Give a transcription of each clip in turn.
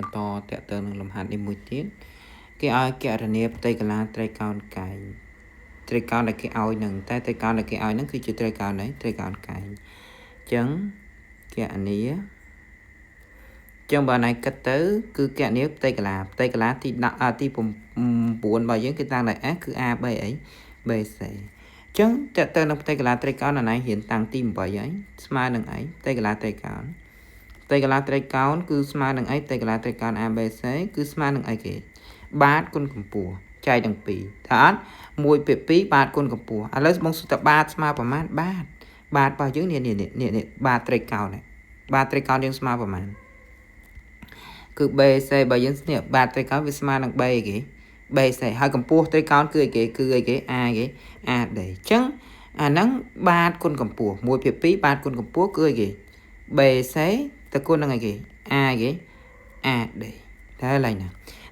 បន្តតកតើនឹងលំហាត់នេះមួយទៀតគេឲ្យគណនាផ្ទៃកាឡាត្រីកោណកែងត្រីកោណដែលគេឲ្យនឹងតែត្រីកោណដែលគេឲ្យនឹងគឺជាត្រីកោណនេះត្រីកោណកែងអញ្ចឹងគណនាចឹងបើណៃគិតទៅគឺគណនាផ្ទៃកាឡាផ្ទៃកាឡាទី10ទី9របស់យើងគេតាំងដោយ S គឺ A B អី B C ចឹងតើទៅនឹងផ្ទៃកាឡាត្រីកោណណៃរៀនតាំងទី8ហើយស្មើនឹងអីផ្ទៃកាឡាត្រីកោណផ្ទៃកាឡាត្រីកោណគឺស្មើនឹងអីផ្ទៃកាឡាត្រីកោណ ABC គឺស្មើនឹងអីគេបាតគុណកម្ពស់ចែកនឹង2ថាអត់1ពី2បាតគុណកម្ពស់ឥឡូវបងសុទ្ធតែបាតស្មើប្រមាណបាតបាតរបស់យើងនេះនេះនេះបាតត្រីកោណបាតត្រីកោណយើងស្មើប្រមាណគឺ BC បើយើងនេះបាតត្រីកោណវាស្មើនឹង B គេ BC ហើយកម្ពស់ត្រីកោណគឺអីគេគឺអីគេ A គេ AD អញ្ចឹងអាហ្នឹងបាតគុណកម្ពស់1ភាគ2បាតគុណកម្ពស់គឺអីគេ BC ទៅគុណនឹងអីគេ A គេ AD តែឡើយណា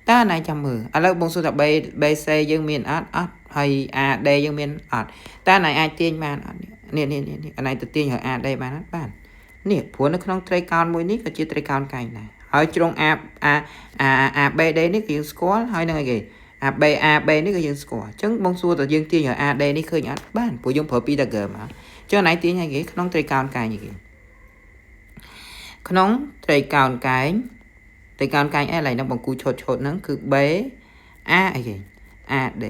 តើណៃចាំមើលឥឡូវបងសួរថា B BC យើងមានអត់អត់ហើយ AD យើងមានអត់តើណៃអាចទាញបានអត់នេះនេះនេះអាណៃទៅទាញឲ្យ AD បានអត់បាននេះព្រោះនៅក្នុងត្រីកោណមួយនេះក៏ជាត្រីកោណកែងដែរហើយជ្រុង A A A A B D នេះគឺយើងស្គាល់ហើយនឹងអីគេ A B A B នេះក៏យើងស្គាល់អញ្ចឹងបងសួរតើយើងទាញឲ្យ A D នេះឃើញអត់បានព្រោះយើងប្រើពីតាហ្គឺមកអញ្ចឹងណៃទាញឲ្យគេក្នុងត្រីកោណកែងគេក្នុងត្រីកោណកែងត្រីកោណកែងអីឡើយហ្នឹងបង្គូឈុតឈុតហ្នឹងគឺ B A អីគេ A D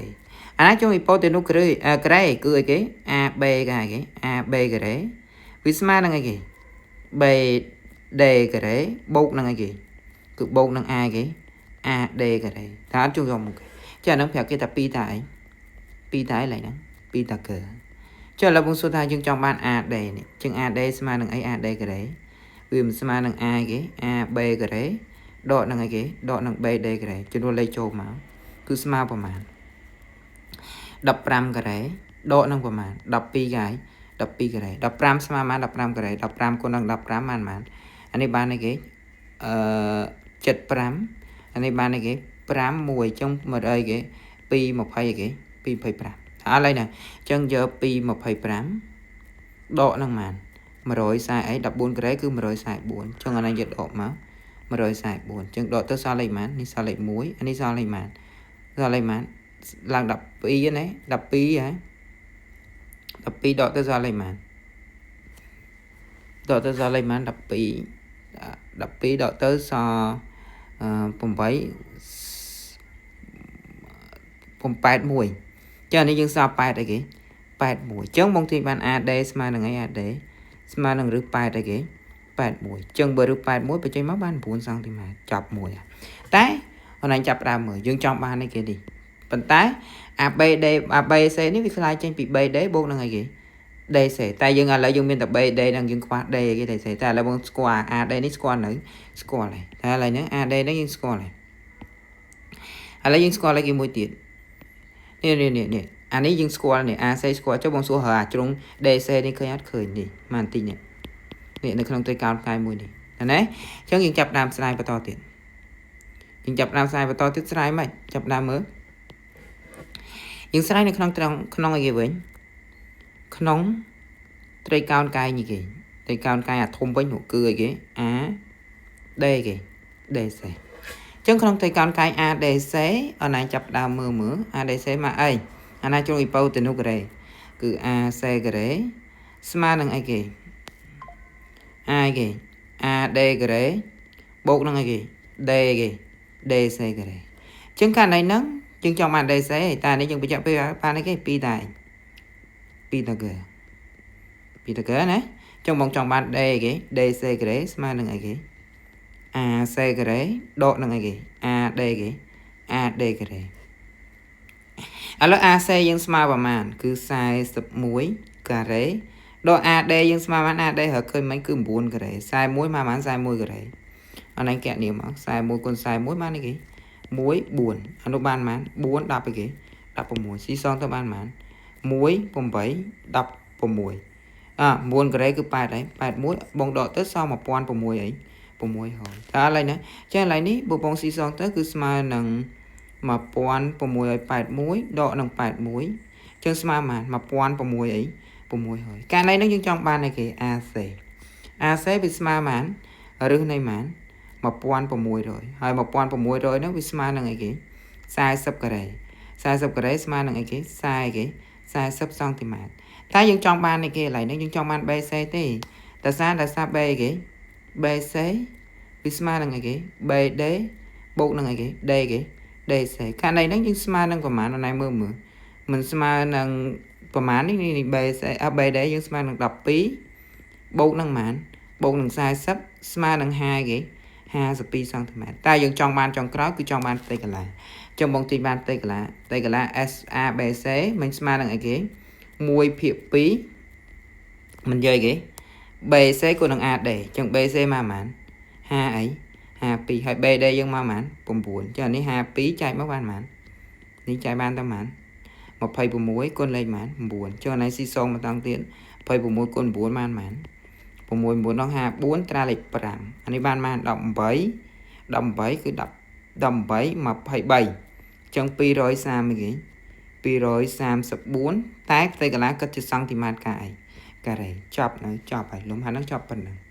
អាណាចុងអ៊ីប៉ូតេនុក្រេក្រេគឺអីគេ A B គេអីគេ A B ក្រេវាស្មើនឹងអីគេ B D ការ៉េបូកនឹងអីគេគឺបូកនឹង A គេ A D ការ៉េតើអត់ជួយយកមកគេចាអាហ្នឹងប្រាប់គេថា2តាអី2តាអីឡើយហ្នឹង2តាកើចុះឥឡូវបងសួរថាយើងចង់បាន AD នេះជាង AD ស្មើនឹងអី AD ការ៉េវាមិនស្មើនឹង A គេ AB ការ៉េដកនឹងអីគេដកនឹង BD ការ៉េចំនួនលេខចូលមកគឺស្មើប្រមាណ15ការ៉េដកនឹងប្រមាណ12កាយ12ការ៉េ15ស្មើប៉ុន្មាន15ការ៉េ15គុណនឹង15បានប៉ុន្មានអានេះបានអីគេអឺ75អានេះបានអីគេ5 1ចឹងមកអីគេ2 20អីគេ2 25ឥឡូវណាចឹងយក2 25ដកនឹងប៉ុន្មាន140អី14ការ៉េគឺ144ចឹងអានេះយកដកមក144ចឹងដកទៅសល់លេខប៉ុន្មាននេះសល់លេខ1អានេះសល់លេខប៉ុន្មានសល់លេខប៉ុន្មានឡើង12ណា12ហ៎12ដកទៅសល់លេខប៉ុន្មានដកទៅសល់លេខប៉ុន្មាន12 12ដកទៅសល់8 81ចឹងនេះយើងសល់8អីគេ81ចឹងបងទាញបាន AD ស្មើនឹងអី AD ស្មើនឹងរឹស8អីគេ81ចឹងបើរឹស81បញ្ចេញមកបាន9សង់ទីម៉ែត្រចប់មួយតែអូនឯងចាប់ដើមមើលយើងចង់បានអីគេនេះប៉ុន្តែអា BD អា BC នេះវាខ្លាយចេញពី BD បូកនឹងអីគេ DC តែយើងឥឡូវយើងមានតែ BD នឹងយើងខ្វះ D គេ DC តែឥឡូវបងស្គាល់ AD នេះស្គាល់នៅស្គាល់ហើយតែឥឡូវហ្នឹង AD ហ្នឹងយើងស្គាល់ហើយឥឡូវយើងស្គាល់អីគេមួយទៀតនេះនេះនេះនេះអានេះយើងស្គាល់នេះ AC ស្គាល់ចុះបងសួរហើអាជ្រុង DC នេះឃើញអត់ឃើញនេះមកបន្តិចនេះនេះនៅក្នុងត្រីកោណផ្កាយមួយនេះណាអញ្ចឹងយើងចាប់ដើមស្រាយបន្តទៀតយើងចាប់ដើមស្រាយបន្តទៀតស្រាយមិនចាប់ដើមមើលយើងស្រាយនៅក្នុងត្រង់ក្នុងអីគេវិញក្នុងត្រីកោណកែងនេះគេត្រីកោណកែងអាធំវិញនោះគឺអីគេ A D គេ DC ចឹងក្នុងត្រីកោណកែង ADC អនឡាញចាប់ដើមមើលមើល ADC មកអីអាណាជ្រុងអ៊ីប៉ូតេនុការ៉េគឺ AC ការ៉េស្មើនឹងអីគេ A គេ AD ការ៉េបូកនឹងអីគេ D គេ DC ការ៉េចឹងករណីហ្នឹងយើងចង់បាន DC តែនេះយើងបញ្ជាក់ពីបានអីគេ2តែ2តាកើ2តាកើណាចង់បងចង់បាន D គេ DC ការ៉េស្មើនឹងអីគេ AC ការ៉េដកនឹងអីគេ AD គេ AD ការ៉េឥឡូវ AC យើងស្មើប្រមាណគឺ41ការ៉េដក AD យើងស្មើបាន AD រកឃើញមិញគឺ9ការ៉េ41មកប្រហែល41ការ៉េអានេះកណនាមក41គុណ41បានអីគេ1 4អានោះបានប៉ុន្មាន4 10អីគេ16ស៊ីសងទៅបានប៉ុន្មាន1 8 16អា9ការ៉េគឺ8ហើយ81បងដកទៅសល់1006អី6ហើយតើឥឡូវណាចាឥឡូវនេះបើបងស៊ីសងទៅគឺស្មើនឹង1681ដកនឹង81ចឹងស្មើប៉ុន្មាន1006អី6ហើយករណីនេះយើងចង់បានអីគេ AC AC វាស្មើប៉ុន្មានរឹសនៃប៉ុន្មាន 1600ហើយ1600ហ្នឹងវាស្មើនឹងអីគេ40ការ៉េ40ការ៉េស្មើនឹងអីគេ40គេ40សង់ទីម៉ែត្រតែយើងចង់បានអីគេឥឡូវនេះយើងចង់បាន BC ទេតែសារតែសារ B គេ BC វាស្មើនឹងអីគេ BD បូកនឹងអីគេ D គេ DC ករណីហ្នឹងយើងស្មើនឹងប្រមាណណៃមើលមើលមិនស្មើនឹងប្រមាណនេះនេះ BC អ BD យើងស្មើនឹង12បូកនឹងប្រមាណបូកនឹង40ស្មើនឹង5គេ52សង់ទីម៉ែត្រតែយើងចង់បានចុងក្រោយគឺចង់បានផ្ទៃក្រឡាចឹងបងទាញបានផ្ទៃក្រឡាផ្ទៃក្រឡា SABC មិនស្មើនឹងអីគេ1ភាគ2មិននិយាយគេ BC គុណនឹង AD ចឹង BC មកប៉ុន្មាន5អី52ហើយ BD យើងមកប៉ុន្មាន9ចឹងអានេះ52ចែកមកបានប៉ុន្មាននេះចែកបានតែប៉ុន្មាន26គុណលេខប៉ុន្មាន9ចឹងអានេះស៊ីសងម្ដងទៀត26គុណ9បានប៉ុន្មាន6 9ដល់54ត្រាលេខ5អានេះបានប៉ុន្មាន18 18គឺ10 18 23ចឹង230គេ234តែផ្ទៃក្រឡាគិតជាសង់ទីម៉ែត្រការអីការ៉េចប់នៅចប់ហើយលំហាត់ហ្នឹងចប់ប៉ុណ្ណឹង។